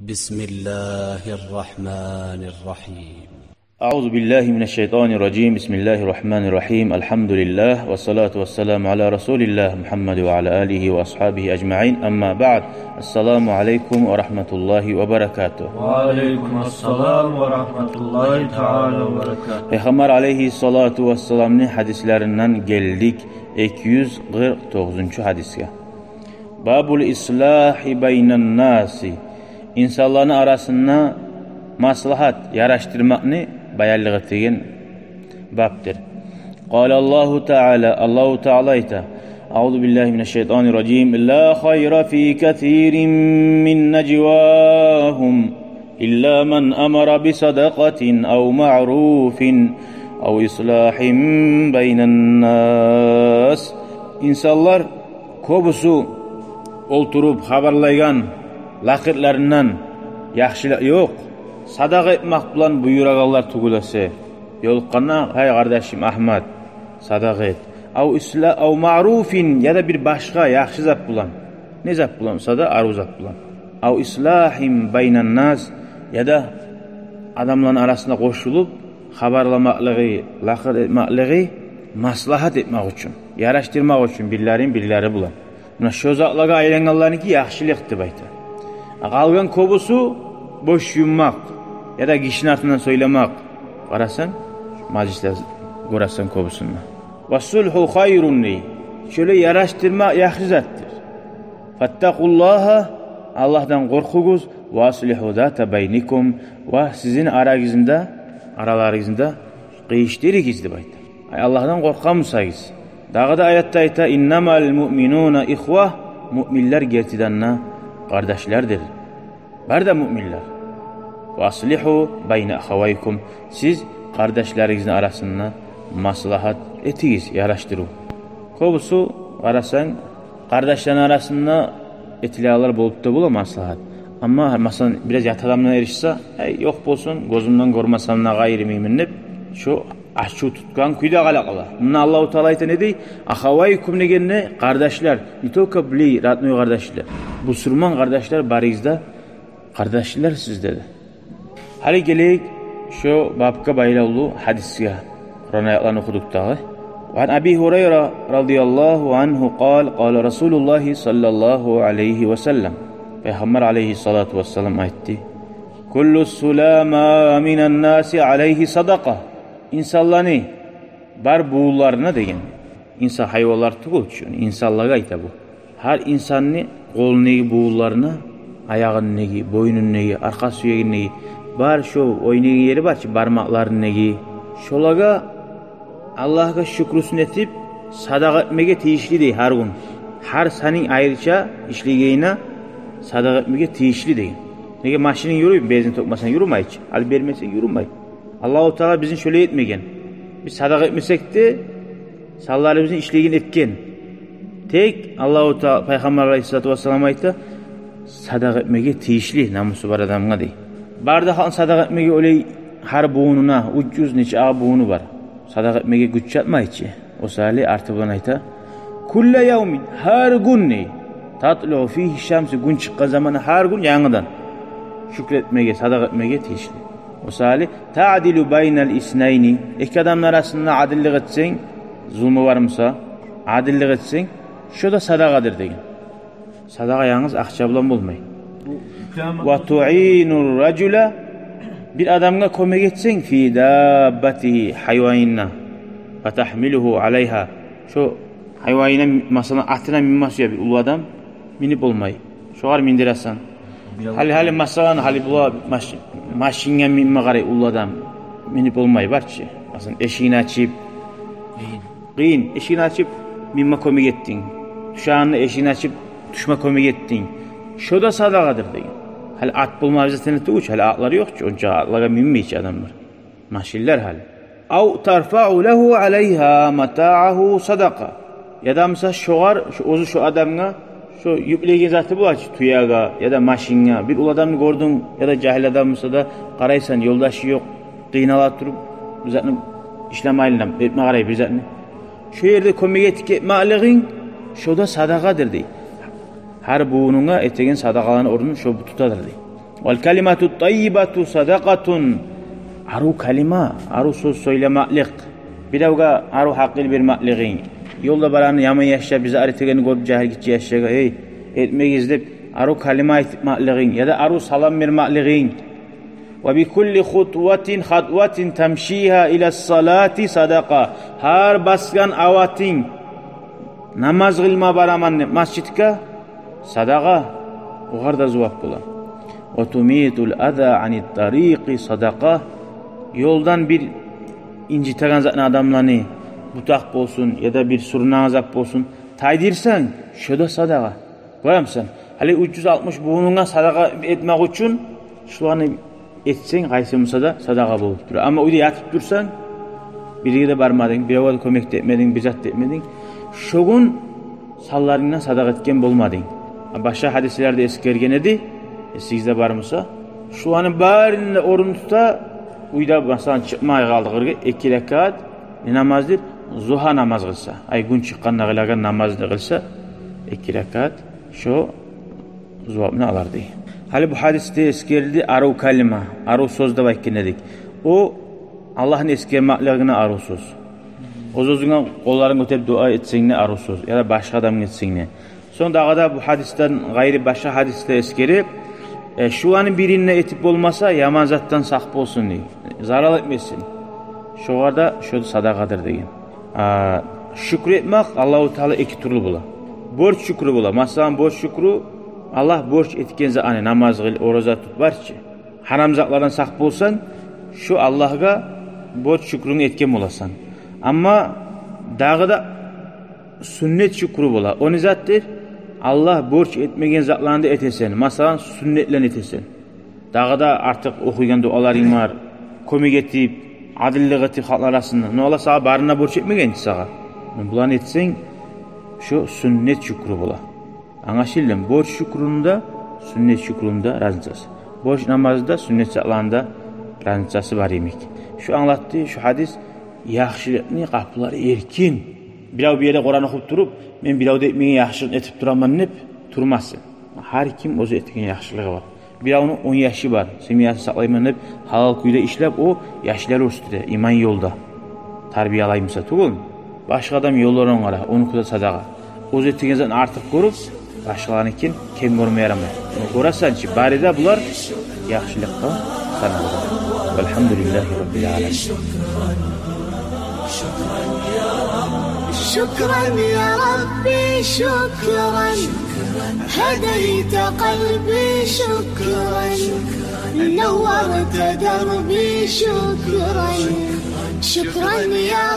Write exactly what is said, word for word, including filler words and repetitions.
بسم الله الرحمن الرحيم. أعوذ بالله من الشيطان الرجيم. بسم الله الرحمن الرحيم. الحمد لله والصلاة والسلام على رسول الله محمد وعلى آله وأصحابه أجمعين. أما بعد. السلام عليكم ورحمة الله وبركاته. وعليكم السلام ورحمة الله تعالى وبركاته. Пайхаммар алейгьиссалату вассаламны гьадислеринден гелдик эки юз къыркъ тогъузунчу гьадисге. باب الإصلاح بين الناس. Инсанланы арасында маслагьат, ярашдырмакъны баянлыкъ этеген бабдыр. قال الله تعالى, Аллагьу Таала айта: أعوذ بالله من الشيطان الرجيم. لا خير في كثير من نجواهم إلا من أمر بصدقة أو معروف أو إصلاح بين الناس. Инсанлар кёбюсю олтуруп хабарлайгъан лакъырларындан яхшылыкъ ёкъ, садагъа этмакъ булан буюрагъанлар тюгюл эсе. Ёлукъгъанда: «Гьей, къардашым Агьмат, садагъа эт». Ав исла-, ав маъруфин, яда бир башгъа яхшы зат булан. Не зат булан буса да, арив зат булан. Ав ислахин байнан нас, яда адамланы арасына къошулуп, хабарламакълыгъы, лакъыр этмакълыгъы, маслагьат этмакъ учун, ярашдырмакъ учун бирлерин бирлери булан. Муна шо затлагъа айлангъанларынки яхшылыкъ деп айта. А къалгъан кёбюсю бош юммакъ яда гишини артындан сёйлемек. Къарасанг, мажлислер гёресен кёбюсюнде. Ва сулгьу хайрун дей. Шолай ярашдырмакъ яхшы затдыр. Фаттакъуллагьа, Аллагьдан къоркъугъуз, ва аслигьу зата байникум, ва сизин арагъызда, араларыгъызда къыйышдырыгъыз деп айта. Ай, Аллагьдан къоркъа бусагъыз. Дагъы да аятда айта: «Иннамал муъминуна ихва», муъминлер гертиден де къардашлардыр. Бары да муъминлер. «Ва аслигьу байна ахавайкум», сиз къардашларыгъызны арасында маслагьат этигиз, ярашдырыв. Кёбюсю, къарасанг, къардашланы арасында этилеялар болуп да бола маслагьат. Амма, масала, бираз ят адамдан эришсе, «Эй, ёкъ болсун, гёзюмден гёрмесем де къайырмайман», – деп, шо ачув тутгъан кюйде къала къала. Муна Аллагьу Таала айта не дей? «Ахавайкум» дегенде къардашлар, не только били родной къардашлар. Бусурман къардашлар барыгъыз да къардашлар сиз деди. Гьали гелейик шо бабгъа байлавлу гьадисге. Къуран аятланы охудукъ дагъы. Ва ан Аби Гьурайра радияллагьу ангьу къал, къала Расулуллагьи саллаллагьу алайгьи ва саллам. Пайхаммар алайгьиссалату вассалам айтды: «Куллу сулама минан наси алайгьи садакъа». Инсанланы бар бувунларына деген. Инсан гьайванлар тюгюл чю, инсанлагъа айта бу. Гьар инсанны къолундагъы бувунларына, аягъындагъы, бойнундагъы, аркъа сюегиндеги, бар шо ойнайгъан ери бар чы, бармакъларындагъы. Шолагъа Аллагьгъа шюкрюсюн этип, садагъа этмеге тийишли дей гьар гюн. Гьар санынг айрыча ишлегенине садагъа этмеге тийишли деген. Неге, машининг юрюй, бензин тёкмесенг юрюмей чи, ал бермесенг юрюмей. Аллагьу Таала бизин шолай этмеген. Биз садагъа этмесек де, санларыбызны ишлеген этген. Тек Аллагьу Таала, Пайхаммар алайгьиссалату вассалам айта, садагъа этмеге тийишли намусу бар адамгъа дей. Бары да халкъны садагъа этмеге олай гьар бувунуна, уьч юз нече агъа бувуну бар. Садагъа этмеге гюч чатмай чы. О саялы арты булан айта: «Кулла явмин», гьар гюн дей. «Татлугъу фигьи шамсу», гюн чыкъгъан заманы гьар гюн янгыдан шюкюр этмеге, садагъа этмеге тийишли. О саялы «таъдилу байнал иснайни», эки адамны арасында адиллик этсенг, зулму бар буса, адиллик этсенг, шо да садагъадыр деген. Садагъа янгыз акъча булан болмай. «Ва туъину ражула», бир адамгъа кёмек этсенг, «фи даббатигьи», гьайванына, «фа тахмилугьу алайгьа», шо гьайванына, масала, атына минме сюе бир уллу адам, минип болмай. Шогъар миндиресен. Гьали, гьали, масала, гьали була маш-, машинге минме къарай уллу адам, минип болмай, бар чы. Масала, эшигин ачып, къыйын, эшигин ачып минме кёмек этдинг. Тюшегенде эшигин ачып тюшме кёмек этдинг. Шо да садагъадыр деген. Гьали ат болмай бизде тюгюл чю, гьали атлар ёкъ чу, онча атлагъа минмей чи адамлар. Машинлер гьали. «Ав тарфаъу лагьу алайгьа матаъагьу садакъа». Яда буса шогъар, шо, оьзю шо адамгъа шо юклеген заты бола чы, тюеге яда машинге. Бир уллу адамны гёрдюнг, яда жагьил адам буса да, къарайсан, ёлдашы ёкъ, къыйнала туруп, бир затны ишлемеге айланып, этме къарай бир затны. Шо ерде кёмек этип гетмеклигинг, шо да садагъадыр дей. Гьар бувунунга этеген садагъаланы орнун шо тутадыр дей. Вал калимату таййибату садакъатун. Арив калима, арив сёз сёйлемеклик. Биревге арив гьакъыл бермеклигинг. Ёлда барагъанда яман яшап, бизге арив этегенни гёрюп, жагьил гиччи яшлагъа, «Эй, этмегиз», — деп, арив калима айтмакълыгъынг, яда арив салам бермеклигинг. Ва би кулли хутватин, хатватин тамшига ила салати садакъа. Гьар басгъан аватынг, намаз къылма бараман деп масжитге, садакъа, огъар да зувап бола. Ва тумитул аза ани тарикъи садакъа. Ёлдан бир инжитеген затны адамланы, бутакъ болсун, яда бир сурунагъан зат болсун, тайдырсанг, шо да садакъа. Гёремисен, гьали уьч юз алтмыш бугъунунга садакъа этмек учун, шуланы этсенг, къайсы буса да садакъа болуп тура. Амма уьйде ятып турсанг, бирге де бармадынг, биревге де кёмек де этмединг, бир зат да этмединг. Шо гюн санларынгдан садакъа этген болмадынг. Башгъа гьадислерде эсгерген эди, эсигизде бар буса, шуланы барын да орун тута, уьйде, масала, чыкъмай къалды къыргъа, эки ракаат не намаз деп, зугьа намаз къылса, ай гюн чыкъгъанда къылагъан намазны къылса, эки ракаат, шо зувапны алар дей. Гьали бу гьадисде эсгерилди арив калима, арив сёз деп айтгъан эдик. О Аллагьны эсгермеклигине арив сёз. Оьз-оьзюнге къолларынг гётерип дуа этсенг де арив сёз, яда башгъа адамгъа этсенг де. Сонг дагъы да бу гьадисден къайры башгъа гьадисде эсгерип, э, шуланы бирин де этип болмаса, яман затдан сакъ болсун дей. Зарал этмесин. Шогъар да, шо да садакъадыр деген. А, шюкюр этмек Аллагьу Таала эки тюрлю бола. Борч шюкюрю бола. Масала, борч шюкюрю, Аллагь борч этген затланы, намаз къыл, ораза тут, бар чы. Гьарам затлардан сакъ болсанг, шо Аллагьгъа борч шюкюрюнгню этген боласан. Амма дагъы да сюннет шюкюрю бола. О не затдыр? Аллагь борч этмеген затланы да этесен. Масала, сюннетлени этесен. Дагъы да артыкъ охуйгъан дуаларынг бар, кёмек этип, адиллик этип халкъ арасында. Но Аллагь сагъа барын да борч этмеген чи сагъа. Но буланы этсенг, шо сюннет шюкюрю бола. Англашылдымы? Борч шюкюрюню де, сюннет шюкюрюню де разницасы. Борч намазны да, сюннет затланы да разницасы бар йимик. Шо англатды шо гьадис, яхшылыкъны къапулары эркин. Бирев бир ерде Къуран охуп туруп, мен бирев де этмеген яхшылыкъны этип тураман деп турмасын. Гьар ким оьзю этеген яхшылыгъы бар. Биревню он яшы бар, семьясын сакълайман деп, гьалал кюйде ишлеп, о яшлар оьсдюре, иман ёлда тарбиялай буса тюгюлмю? Башгъа адам ёлларын къара, онуки де садакъа. Оьзю этеген затны артыкъ гёрюп, башгъаларыныкин кем гёрме ярамай. Гёресен чи, бары да булар яхшылыкъгъа санала. Валгьамдулиллагьи раббил аламин. شكرا يا ربي، شكرا. هديت قلبي، شكرا. نورت دربي، شكرا. شكرا يا